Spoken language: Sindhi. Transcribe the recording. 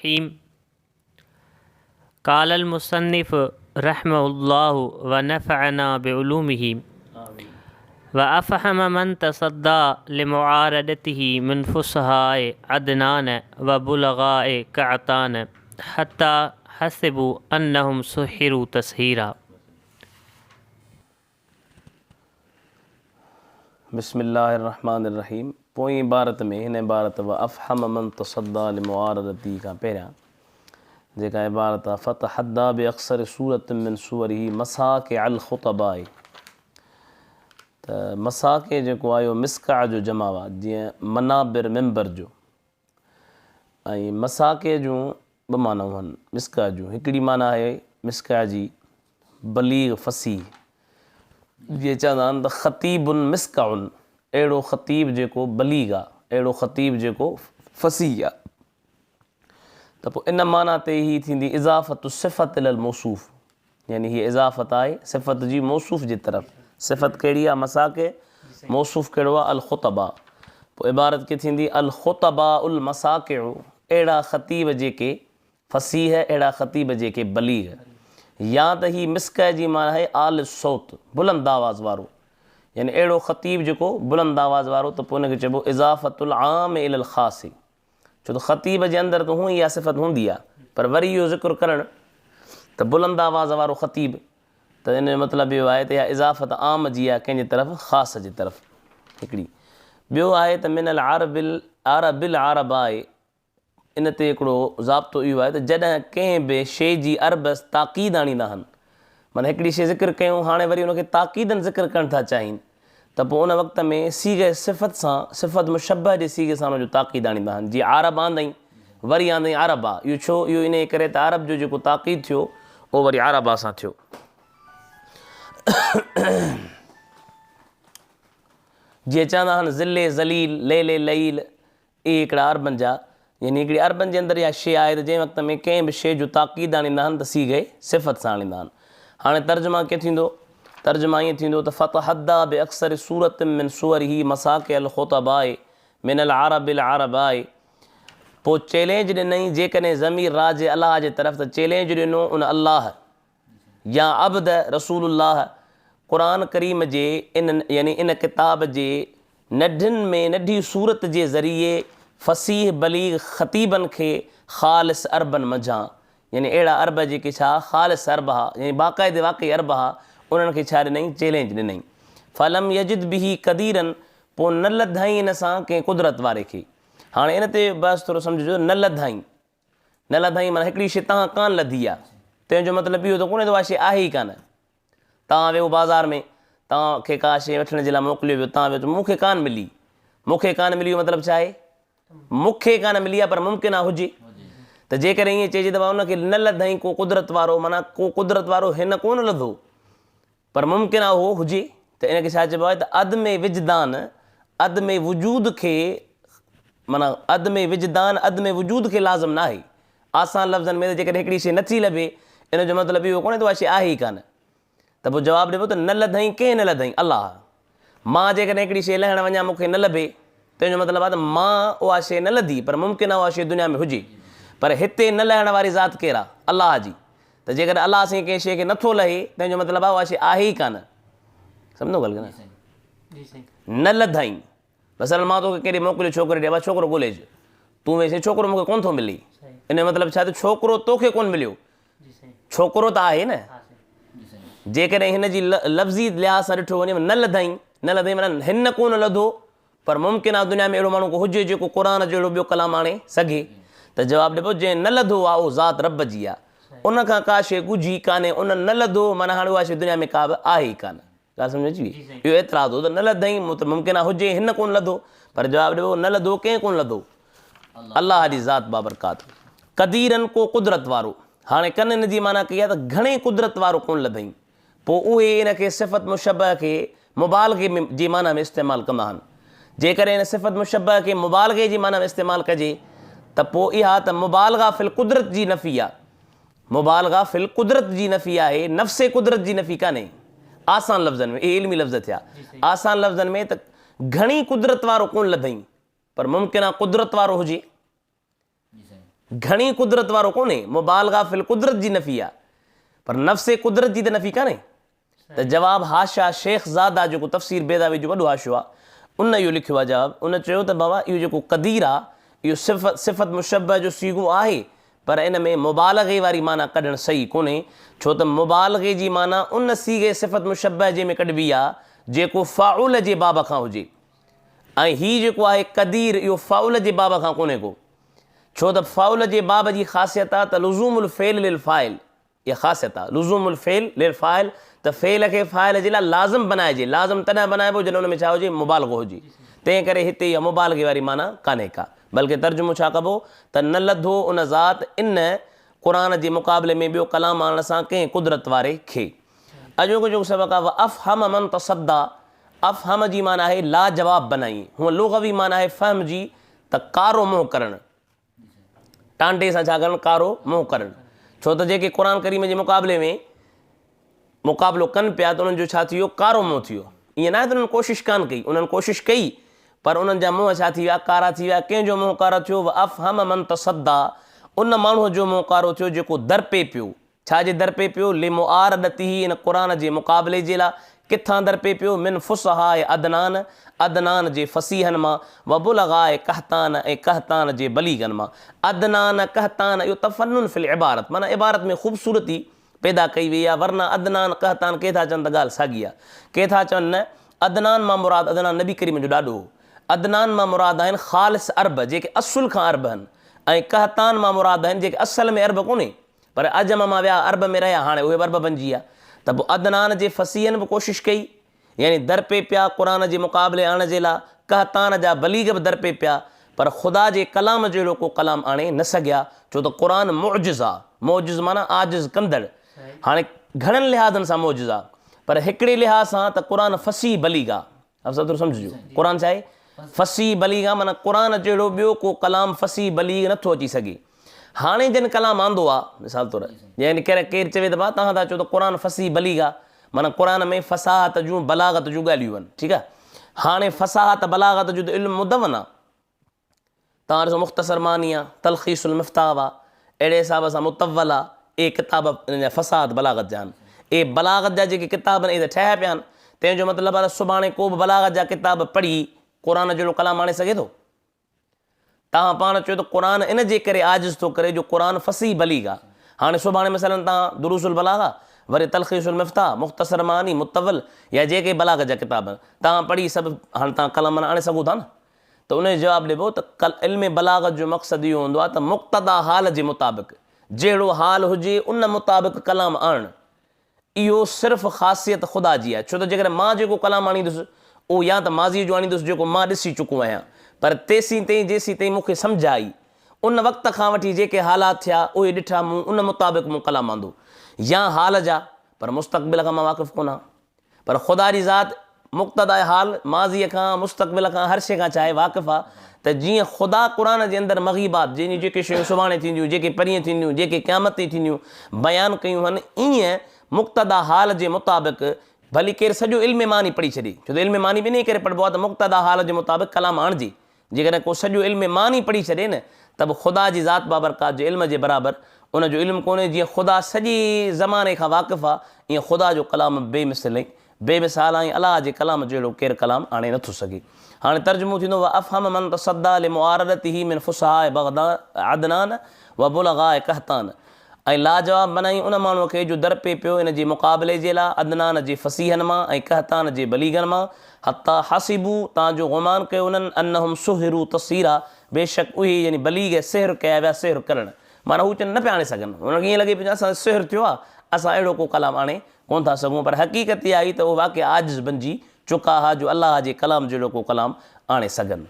الرحيم قال المصنف رحمه الله ونفعنا بعلومه وافهم من تصدى لمعارضته من فصحاء عدنان وبلغاء قعطان حتى حسبوا انهم سحروا تسحيرا. بسم الله الرحمٰن الرحيم پوئين عبارت ۾ هن عبارت و افحم من تصديٰ لمعارضته کان پهريان جيڪا عبارت آ فتحديٰ باڪثر سورة من سوره مساقع الخطباء ته مساقع جيڪو آ اهو مسقع جو جمع آ جيئن منابر منبر جو ۽ مساقع جون ٻه معنائون آهن مسقع جون هڪڙي معنيٰ آهي مسقع جي بليغ فصيح، جيئن چوندا آهن ته خطيب مسقع، اهڙو خطيب جيڪو بليغ آ، اهڙو خطيب جيڪو فصيح آ. ته پوء ان معنيٰ تي هي ٿيندي اضافة الصفة الي الموصوف، يعني هيء اضافت آهي صفت جي موصوف جي طرف، صفت ڪهڙي آ؟ مساقع، موصوف ڪهڙو آ؟ الخطباء. پوء عبارت ڪيئن ٿيندي؟ الخطباء المساقع، اهڙا خطيب جيڪي فصيح اهڙا خطيب جيڪي بليغ يا ته هي مسڪع جي معنيٰ آهي عالي الصوت، بلند آواز وارو، يعني اهڙو خطيب جيڪو بلند آواز وارو ته پوء ان کي چئبو اضافة العام الي الخاص، ڇو ته خطيب جي اندر ته هونء اها صفت هوندي آهي پر وري اهو ذڪر ڪرڻ ته بلند آواز وارو خطيب ته ان جو مطلب اهو آهي ته اها اضافت عام جي آهي ڪنهن جي طرف خاص جي طرف هڪڙي ٻيو آهي ته من العرب العرب العرباء ان تي هڪڙو ضابطو اهو آهي ته جڏهن ڪنهن به شيء جي عرب تاڪيد آڻيندا آهن، معنيٰ هڪڙي شيء ذڪر ڪيون هاڻي وري ان کي تاڪيداً ذڪر ڪرڻ ٿا چاهين ته پوء ان وقت ۾ صيغه صفت سان، صفت مشبه جي صيغي سان ان جو تاڪيد آڻيندا آهن، جيئن عرب آندئين وري آندئين عربا، اهو ڇو؟ اهو انهيء ڪري ته عرب جو جيڪو تاڪيد ٿيو اهو وري عربا سان ٿيو. جيئن چوندا آهن ذلي ذليل، ليلي لعيل، اهي هڪڙا عربن جا، يعني هڪڙي عربن جي اندر اها شيء آهي ته جنهن وقت ۾ ڪنهن به شيء جو تاڪيد آڻيندا آهن ته صيغه صفت سان آڻيندا آهن. هاڻي ترجمه ڪيئن ٿيندو؟ ترجمه ائين ٿيندو ته فتحدّا باڪثر سورة من سوره مساقع الخطباء من العرب العرباء پوء چئلينج ڏنائين جيڪڏهن ضمير راجع الله جي طرف ته چئلينج ڏنو ان الله يا عبد رسول الله قرآن ڪريم جي ان يعني ان ڪتاب جي نڍين ۾ نڍي سورت جي ذريعي فصيح بليغ خطيبن کي خالص عربن منجهان يعني اهڙا عرب جيڪي ڇا خالص عرب ها يعني باقاعدي واقعي عرب ها انهن کي ڇا ڏنائين چئلينج ڏنائين فلم يجد به قديرا پوء نه لڌائين ان سان ڪنهن قدرت واري کي هاڻي ان تي بحث ٿورو سمجهجو نه لڌائين نه لڌائين معنيٰ هڪڙي شيء توهان ڪانه لڌي آ، تنهن جو مطلب اهو ته ڪونهي ته اها شيء آهي ئي ڪانه. توهان ويو بازار ۾، توهان کي ڪا شيء وٺڻ جي لاء موڪليو ويو، توهان ويو ته مون کي ڪانه ملي. مون کي ڪانه ملي جو مطلب ڇا آهي؟ مون کي ڪانه ملي آ پر ممڪن آ هجي. ته جيڪڏهن ائين چئجي ته ڀاء ان کي نه لڌائين ڪو قدرت وارو معنيٰ ڪو قدرت وارو هن ڪونه لڌو. پر ممڪن آ اهو هجي ته ان کي ڇا چئبو آهي ته عدم وجدان عدم وجود کي معنيٰ عدم وجدان عدم وجود کي لازم ناهي. آسان لفظن ۾ ته جيڪڏهن هڪڙي شيء نٿي لڀي ان جو مطلب اهو ڪونهي ته اها شيء آهي ئي ڪانه. ته پوء جواب ڏبو ته نه لڌئين ڪنهن نه لڌئين؟ الله. مان جيڪڏهن هڪڙي شيء لهڻ وڃان مون کي نه لڀي تنهن جو مطلب آهي ته مان اها شيء نه لڌي پر ممڪن آهي اها شيء دنيا ۾ هجي. پر هتي نه لهڻ واري ذات ڪير آهي؟ الله جي. ته جيڪڏهن الله سائين ڪنهن شيء کي نٿو لهي تنهن جو مطلب آهي اها شيء آهي ئي ڪانه. سمجهندو ڳالهه کي نه؟ نه لڌائين. مثلا مان توکي ڪيڏي موڪليو ڇوڪري ڏي ابا ڇوڪرو ڳولي اچ. تون ويسين ڇوڪرو مون کي ڪونه ٿو ملي. ان جو مطلب ڇا ته ڇوڪرو توکي ڪونه مليو. ڇوڪرو ته آهي نه. جيڪڏهن هن جي لفظي لحاظ سان ڏٺو وڃي نه لڌائين، نه لڌائين معنيٰ هن ڪونه لڌو پر ممڪن آهي دنيا ۾ اهڙو ماڻهو ڪو هجي جيڪو قرآن جو اهڙو ٻيو ڪلام آڻي سگهي ته جواب ڏبو جنهن نه لڌو آهي اهو ذات رب جي آهي ان کان ڪا شيء ڳجهي ڪانهي ان نه لڌو معنيٰ هاڻي اها شيء دنيا ۾ ڪا به آهي ئي ڪانه. ڳالهه سمجهه ۾ اچي وئي؟ اهو اعتراض هو ته نه لڌائين ممڪن آهي هجي هن ڪونه لڌو پر جواب ڏبو نه لڌو ڪنهن ڪونه لڌو؟ الله جي ذات بابرڪات. قديرن ڪو قدرت وارو هاڻي ڪن ان جي معنيٰ ڪئي آهي ته گهڻي قدرت وارو ڪونه لڌائين. پوء اهي ان کي صفت مشبه کي مبالغي جي معنيٰ ۾ استعمال ڪندا آهن. جيڪڏهن ان صفت مشبه کي مبالغي جي معنيٰ ۾ استعمال ڪجي ته پوء اها ته مبالغه في القدرت جي نفي آهي. مبالغه في القدرت جي نفي آهي، نفس قدرت جي نفي ڪانهي. آسان لفظن ۾ اهي علمي لفظ ٿيا. آسان لفظن ۾ ته گهڻي قدرت وارو ڪونه لڌئين، پر ممڪن آهي قدرت وارو هجي. گهڻي قدرت وارو ڪونهي، مبالغه في القدرت جي نفي آهي پر نفس قدرت جي ته نفي ڪانهي. ته جواب حاشا شيخ زاده جيڪو تفسير بيضاوي جو وڏو حاشيو آهي ان اهو لکيو آهي جواب ان چيو ته بابا اهو جيڪو قدير آهي اهو صفت صفت مشبه جو صيغو آهي پر ان ۾ مبالغي واري معنيٰ ڪڍڻ صحيح ڪونهي ڇو ته مبالغي جي معنيٰ ان صيغي صفت مشبه جي ۾ ڪڍبي آهي جيڪو فاعل جي باب کان هجي ۽ هي جيڪو آهي قدير اهو فاعل جي باب کان ڪونهي ڪو ڇو ته فاعل جي باب جي خاصيت آهي ته لزوم الفعل للفاعل اها خاصيت آهي لزوم الفعل للفاعل ته فعل کي فاعل جي لاء لازم بنائجي، لازم تڏهن بنائبو جڏهن ان ۾ ڇا هجي مبالغو هجي، تنهن ڪري هتي اها مبالغي واري معنيٰ ڪانهي ڪا، بلڪه ترجمو ڇا ڪبو ته نه لڌو ان ذات ان، قرآن، جي مقابلي ۾ ٻيو ڪلام آڻڻ سان ڪنهن قدرت واري کي. اڄوڪو جيڪو سبق آهي وافهم من تصديٰ افهم جي معنيٰ آهي لاجواب بنائين، هونء لغوي معنيٰ آهي فهم جي ته ڪارو منهن ڪرڻ. ٽانڊي سان ڇا ڪرڻ؟ ڪارو منهن ڪرڻ. ڇو ته جيڪي قرآن ڪريم جي مقابلي ۾ مقابلو ڪن پيا ته انهن جو ڇا ٿي ويو؟ ڪارو منهن ٿي ويو. ائين ناهي ته انهن ڪوشش ڪانه ڪئي، انهن ڪوشش ڪئي پر انهن جا منهن ڇا ٿي ويا؟ ڪارا ٿي ويا. ڪنهن جو منهن ڪارو ٿيو؟ وافهم من تصديٰ ان ماڻهوء جو منهن ڪارو ٿيو جيڪو درپي پيو. ڇا جي درپي پيو؟ لمعارضته ان قرآن جي مقابلي جي لاء، ڪٿان درپي پيو؟ من فصحاء عدنان، عدنان جي فصيحن مان، وبلغاء قحطان ۽ قحطان جي بليغن مان. عدنان، قحطان، اهو تفنن في العبارت معنيٰ عبارت ۾ خوبصورتي پيدا ڪئي وئي آهي، ورنه عدنان، قحطان ڪي ٿا چون ته ڳالهه ساڳي آهي، ڪي ٿا چون نه، عدنان مان مراد عدنان نبي ڪريم جو ڏاڏو هو، عدنان مان مراد آهن خالص عرب جيڪي اصل کان عرب هن ۽ قحطان مان مراد آهن جيڪي اصل ۾ عرب ڪونهي. پر عجم مان ويا عرب ۾ رهيا هاڻي اهي به عرب بنجي ويا ته پوء عدنان جي فصيحن به ڪوشش ڪئي يعني درپي پيا قرآن جي مقابلي آڻڻ جي لاء قحطان جا بليغ به درپي پيا پر خدا جي ڪلام جهڙو ڪو ڪلام آڻي نه سگهيا ڇو ته قرآن معجز آ معجز معنيٰ عاجز ڪندڙ هاڻي گهڻن لحاظن سان معجز آ پر هڪڙي لحاظ سان ته قرآن فصيح بليغ آ افضل ٿورو سمجهجو قرآن ڇا آهي؟ فصيح بليغ آ معنيٰ قرآن جهڙو ٻيو ڪو ڪلام فصيح بليغ نه ٿو اچي سگهي. هاڻي جن ڪلام آندو آ مثال طور يعني ڪير ڪير چوي ته ڀا توهان ٿا چئو ته قرآن فصيح بليغ آ معنيٰ قرآن ۾ فصاحت جون بلاغت جون ڳالهيون آهن ٺيڪ آ هاڻي فصاحت بلاغت جو ته علم مدون آ توهان ڏسو مختصر معاني آ، تلخيص المفتاح آ، اهڙي حساب سان مطول آ، اهي ڪتاب انهن جا فصاحت بلاغت جا آهن. اهي بلاغت جا جيڪي ڪتاب آهن اهي ته ٺهيا پيا آهن، تنهن جو مطلب آ ته سڀاڻي ڪو به بلاغت جا ڪتاب پڙهي قرآن جهڙو ڪلام آڻي سگهي ٿو؟ توهان پاڻ چيو ته قرآن ان جي ڪري عاجز ٿو ڪري جو قرآن فصيح بليغ آ. هاڻي سڀاڻي مثلاً توهان دروس البلاغه، وري تلخيص المفتاح، مختصر معاني، مطول يا جيڪي بلاغت جا ڪتاب آهن، توهان پڙهي سڀ هاڻي توهان ڪلام آڻي سگهو ٿا نه؟ ته ان جو جواب ڏبو ته علم بلاغت جو مقصد اهو هوندو آهي ته مقتضيٰ حال جي مطابق جهڙو حال هجي ان مطابق ڪلام آڻڻ اهو صرف خاصيت خدا جي آهي ڇو ته جيڪڏهن مان جيڪو ڪلام آڻيندس اهو يا ته ماضيء جو آڻيندس جيڪو مان ڏسي چڪو آهيان پر تيسين تائين جيسين تائين مون کي سمجهه آئي ان وقت کان وٺي جيڪي حالات ٿيا اهي ڏٺا مون ان مطابق مون ڪلام آندو يا حال جا پر مستقبل کان مان واقف ڪونه آهيان. پر خدا جي ذات مقتضاء حال، ماضيء کان، مستقبل کان، هر شيء کان ڇا آهي؟ واقف آهي ته جيئن خدا قرآن جي اندر مغيبات، يعني جيڪي شيون سڀاڻي ٿينديون، جيڪي پرينء ٿينديون، جيڪي قيامت تائين ٿينديون، بيان ڪيون هن، ايئن مقتضاء حال جي مطابق ڀلي ڪير سڄو علم معاني پڙهي ڇڏي، ڇو ته علم معاني به انهيء ڪري پڙهبو آهي ته مقتضاء حال جي مطابق ڪلام آڻجي. جيڪڏهن ڪو سڄو علم معاني پڙهي ڇڏي نه ته به خدا جي ذات بابرڪات جي علم جي برابر ان جو علم ڪونهي جيئن خدا سڄي زماني کان واقف آ ائين خدا جو ڪلام بي مثل ۽ بي مثال آ ۽ الله جي ڪلام جهڙو ڪير ڪلام آڻي نٿو سگهي. هاڻي ترجمو ٿيندو وافهم من تصديٰ لمعارضته من فصحاء عدنان وبلغاء قحطان ۽ لاجواب بنائين ان ماڻهوء کي جو درپي پيو ان جي مقابلي جي لاء عدنان جي فصيحن مان ۽ قحطان جي بليغن مان، حتيٰ حسبوا، تان جو گمان ڪيو انهن، انهم سحروا تسحيرا، بيشڪ اهي، يعني بليغ، سحر ڪيا ويا سحر ڪرڻ، معنيٰ هو چن نه پيا آڻي سگهن، انهن کي ائين لڳي پيو ڄڻ اسان تي سحر ٿيو آهي، اسان اهڙو ڪو ڪلام آڻي ڪونه ٿا سگهون، پر حقيقت اها آهي ته اهي واقعي عاجز بنجي چڪا ها جو الله جي ڪلام جهڙو ڪو ڪلام آڻي سگهن.